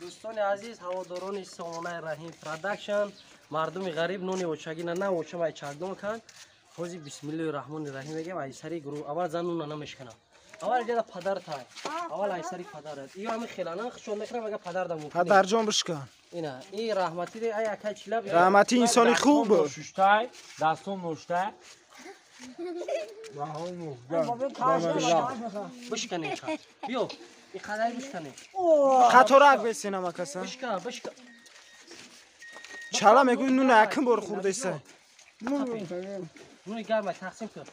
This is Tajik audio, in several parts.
Дӯстони азиз, ҳаводорони сомонаи Раҳим Продакшн, мардуми ғариб нони очагина на очамай чагдон кан. Ҳози бисмиллоҳи раҳмони раҳим мегем, ай сари гурӯҳ аввал зан нуна намешканам. Аввал ҷада падар тай. Аввал ай сари падарат. Иё ҳами хелана хушон мекунам, ага падар да мумкин. Падарҷон бишкан. Ина, ин раҳматӣ ай акай чилаб. Раҳматӣ инсони хуб. Шуштай, дастом ноштай. Бишкане. Биё. Ин қадар бишкане. Қаторак бесенам акаса. Бишкан, бишкан. Чала мегӯй нуна якум бор хӯрдеса. Нуни гарма тақсим кун.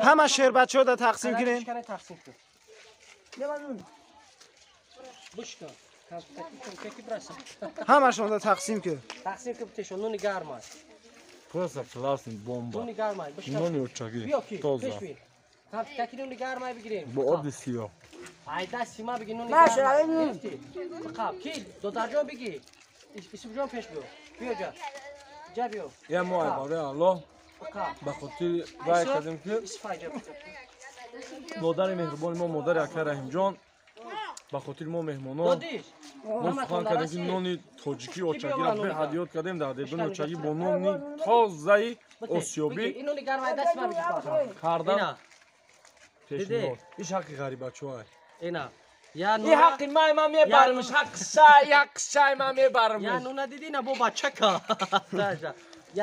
Ҳама шербачаҳо да тақсим кунем. Тақсим кун. Бишкан. Ҳамашон да тақсим кун. Тақсим кун битешон нуни гарм аст. Просто классный бомба. Нуни гарм аст. Бишкан. Нони очаги. Тоза. Таки нуни гарм ай бигирем. Бо оби сиёҳ. Ай даст сима биги нуни гарм. Қаб ки додарҷон биги. Исупҷон пеш биё. Биё ҷа. Ҷа биё. Я мо ай барои Аллоҳ ба хотири вай кардем ки модари меҳрубони мо, модари акай Раҳимҷон, ба хотири мо меҳмонон мо сухан кардем ки нони тоҷикӣ очагиро беҳад ёд кардем. Дар дедони очагӣ бо нони тозаи осиёбӣ карда пешниҳод. Иш ҳаққи ғарибачоай. Ин ҳаққи май ман мебарамш, ҳаққи шай, ҳаққи шай ман мебарамш. Я нуна диди на бо бачака.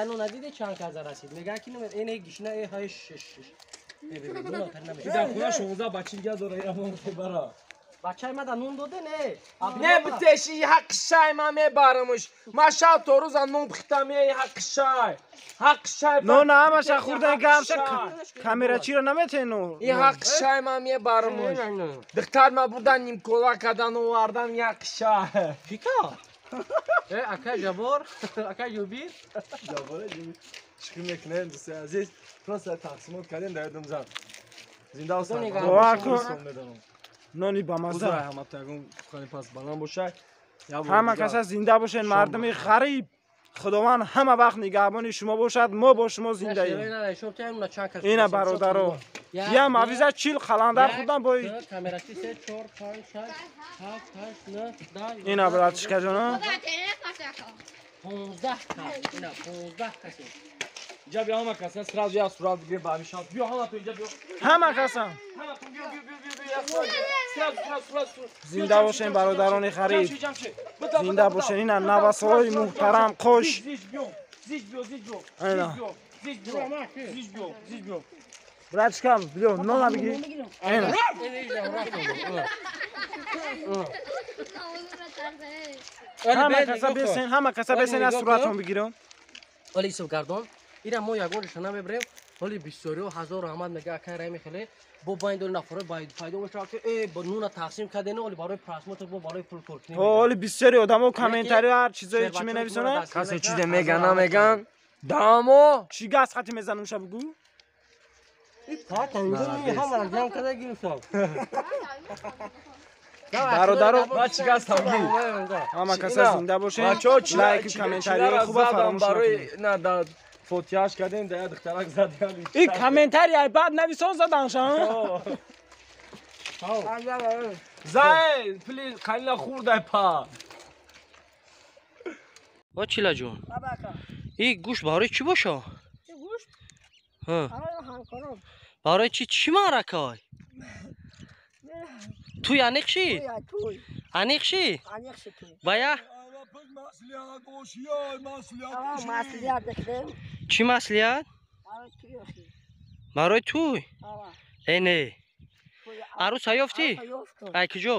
Я нуна диди чанд каза расид. Мега ки нумер эне гишна э ҳай шш шш. Дар хона 16 бачи дига дора, ира ман мебара. Бачаи ма да нун доде не. Не битеши ҳаққи шай ман мебарамш. Ман шаб то рӯза нун пухтам, э ҳаққи шай. Ҳаққи шай. Нона ҳамаша хӯрдан гамша камерачиро наметену. Ин ҳаққи шай ман мебарамш. Духтар ма бурдан нимкола кардан овардан ҳаққи шай. Фика? Э акай Жабор, акай Юбир. Жабор Юбир. Шӯхӣ мекунем дӯстои азиз. Просто тақсимот кардем дар ёдам зад. Зинда ҳастам. Нони бамаза. Ҳама каса зинда бошен, мардуми ғариб. Худованд ҳама вақт нигаҳбони шумо бошад, мо бо шумо зиндаем. Ина бародаро. Я мавиза 40 қаландар хӯрдам бо ина братишкаҷоно. 15 кас. Ина 15 кас. Инҷа биё ҳама каса сразу як сурат бигирем ба ҳамин шанс. Биё ҳама то инҷа биё. Ҳама каса. Ҳама то биё биё биё биё як сурат. Сразу сразу сразу. Зинда бошен бародарони ғариб. Зинда бошен ина навасои муҳтарам қош. Зич биё. Зич биё, зич биё. Ина. Зич биё. Зич биё, зич биё. Братишкам, биё нона бигир. Ина. Ҳама каса бесен, ҳама каса бесен аз суратон бигирам. Оли Исуф гардон. Ира мо ягон ҷоша намебарем. Ҳоли бисёриҳо ҳазор раҳмат мега акай Раҳими хеле бо байн дори нафаро пайдо мешавад ки э бо нуна тақсим карден, оли барои просмотр, бо барои пул кор кунем. Оли бисёри одамо комментарио ҳар чизое чи менависонанд. Касе чизе меган намеган. Дамо чӣ газ хати мезанам ша бугӯ? Бародаро, ҳама каса зинда бошед. Лайк, комментариҳои хуба фаромӯш накунед. На да фотиҳаш кардем, да як духтарак задам. Ин комментарий ай баъд нависон заданша. Зай, пли қалина хӯрдай па. О чилаҷон. И гӯшт барои чӣ боша? Гӯшт? Барои ҳамкорон. Барои чӣ чӣ маъракай? Туй аниқ ши? Аниқ ши? Бая? Чӣ маслиҳат? Барои туй? Э не. Арӯса ёфтӣ? Ай куҷо?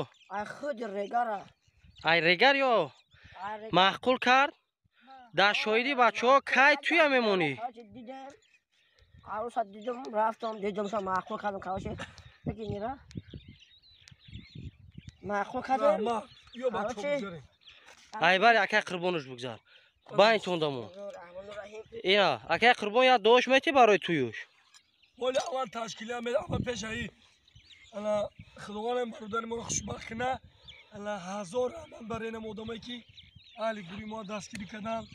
Ай регар ё? Маъқул кард? Дар шоҳиди бачаҳо кай туя мемонӣ? Арӯса дидам, рафтам, дидамша маъқул кардам, короче, бигинира. Маъқул кардам. Ай бари акай Қурбонош бигзар. Байн тондамо. Ина, акай Қурбон як дуош метӣ барои туюш. Ҳоли аввал ташкилия аввал пешаи. Ана Худовандам бародари моро хушбахт куна. Ана ҳазор раҳмат барои инам одамое ки аҳли гурӯҳи мо дастгирӣ карданд,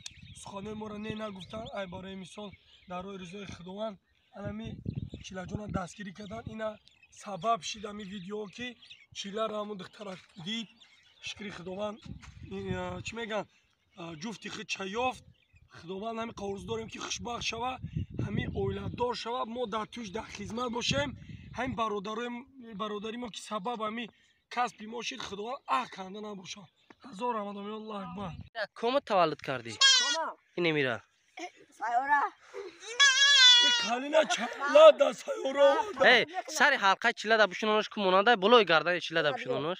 суханои моро не нагуфтанд. Ай барои мисол дар роҳи ризои Худованд анами чилаҷона дастгирӣ карданд. Ина сабаб шид ами видео ки чиларо ҳамун духтарак дид. Шукри Худованд, чӣ мегӯянд, ҷуфти худ чаёфт. Худованд ҳамин орзу дорем ки хушбахт шава, ҳамин оиладор шава, мо дар туш дар хизмат бошем. Ҳамин бародари мо ки сабаб ҳамин касби мо шид, Худованд аҳ канда набошад. Ҳазор раҳмат, Аллоҳу акбар. Кома таваллуд кардӣ? Ин мира. Сайёра. Калина чала да сайёра. Эй, сари ҳалқаи чилада бушинонош ку монанда, болои гардани чилада бушинонош.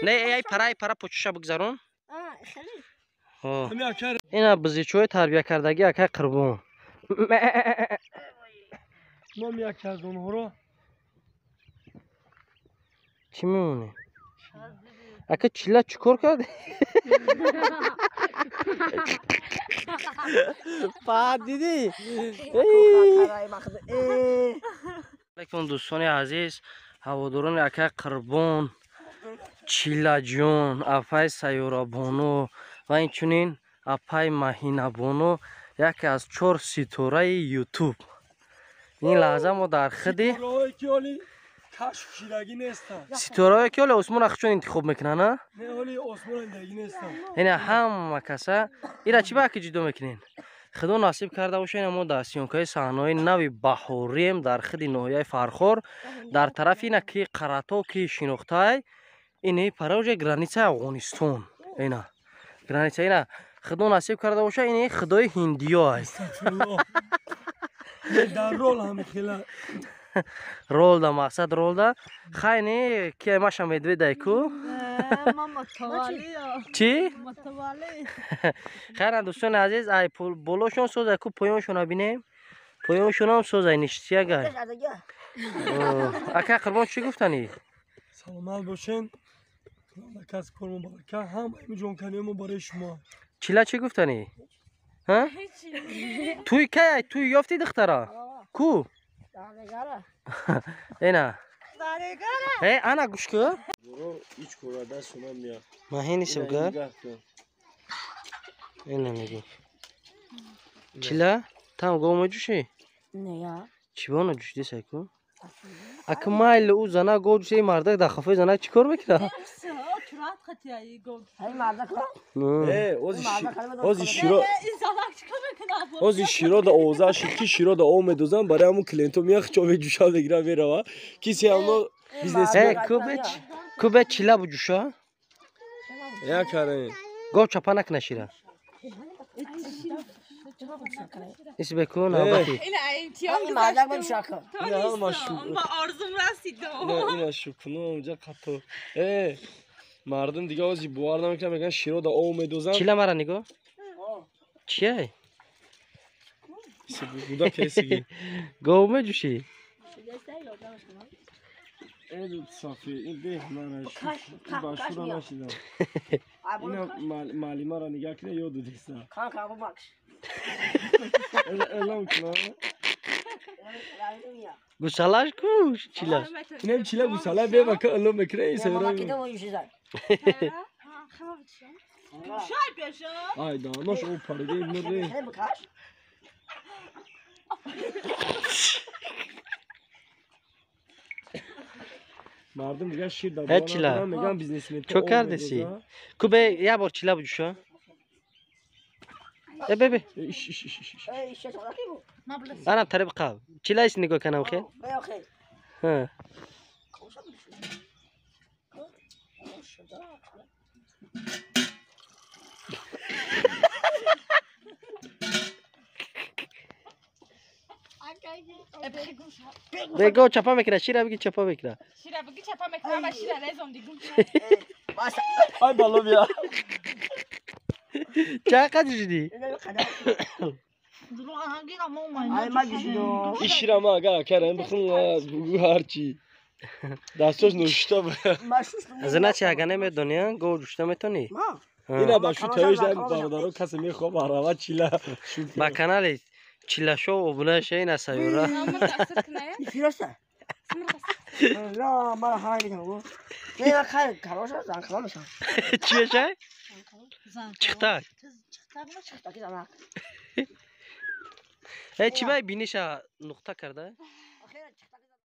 Не, эй, пара, пара почуша бигзарон. Ина бизичои тарбия кардагӣ акай Қурбон. Номи яке аз онҳоро Чӣ мемонӣ? Ака чила чӣ кор кард? Фаҳд дидӣ? Алейкум дӯстони азиз, ҳаводорони акай Қурбон, Чилаҷон, апай Сайёрабону ва инчунин апай Маҳинабону, яке аз чор ситораи Ютуб. Ин лаҳза мо дар худи кашф шидагӣ нестанд. Ситораое ки ҳоле осмона хучон интихоб мекунанд, а? Не, ҳоли осмона дидагӣ нестанд. Ина ҳама каса ира чӣ ба ки ҷудо мекунен? Худо насиб карда боша, ина мо дар съёмкаи саҳнаҳои нави баҳорием дар худи ноҳияи Фархор, дар тарафи ина ки Қарато ки шинохтай, ини параоҷа границаи Афғонистон. Ина граница, ина худо насиб карда боша, ини худои ҳиндиё аст. Дар рол ҳами хела. Ролда мақсад ролда хайни ки маша медведай ку чӣ хайра. Дӯстони азиз, ай болошон созай ку, поёншона бинем, поёншонам созай ништиягай. Ака Қурбон, чӣ гуфтанӣ? Саломат бошен, кас кор мубарака, ҳама ими ҷонканиёмо барои шумо. Чила, чӣ гуфтанӣ? Туй кай, туй ёфти духтара ку? Ина э ана гӯш ку, маҳини сибгар ина мегӯ. Чила, там гов меҷӯшӣ? Чӣ бона ҷӯшидӣ ку? Ака майли, ӯ зана гов ҷӯша, ин мардак дар хафои зана чӣ кор мекунад? Ози широ да овоза шид ки широ да об медозам, барои ҳамун клиентҳо меях чо меҷӯша, мегира, мерава. Кисе ҳамно бизнес. Кубе чила буҷӯша. Якаре. Гов чапа накна шира. Исбе ку навбати. Орзум расид. Ина шукуно унҷа қатто. Э, мардум дига ози бовар намекунад, мегӯянд широ да об медозам. Чила, мара нигоҳ. Чияй? Буда кесиги. Гов меҷӯшӣ? Сафи, ин беҳ мара башура нашидам. Ина маълимаро нигаҳ кина, ёду деса. Элом кунам. Гусалаш ку чила? Инам чила гусала бева ка элом мекунад ин сайра. Ай да, нош о париде мире. Мардум дига шир да чила мегӯянд бизнесмен. Чо кардеси? Ку бе як бор чила буҷӯша. Э бебе. Ана тариби қаб. Чила ис нигоҳ канам хел. Ҳа. Бего чапа мекунад, шира биги чапа мекунад. Шира биги чапа мекунад, ама шира резом дигум. Ай бало бия. Чақа ҷӯшидӣ? Ин шира ма агар акарам бихун бугу ҳарчи. Дастош нӯшита. Зина чи ага намедонӣ, гов ҷӯшида метонӣ? Ина ба шу тавиш дар бародаро касе мехоҳ барава чила. Ба канали Чилашо обуна шавед, ина сайёра. Чӣ мешавад? Чихтак. Э, чӣ бай биниша нуқта карда?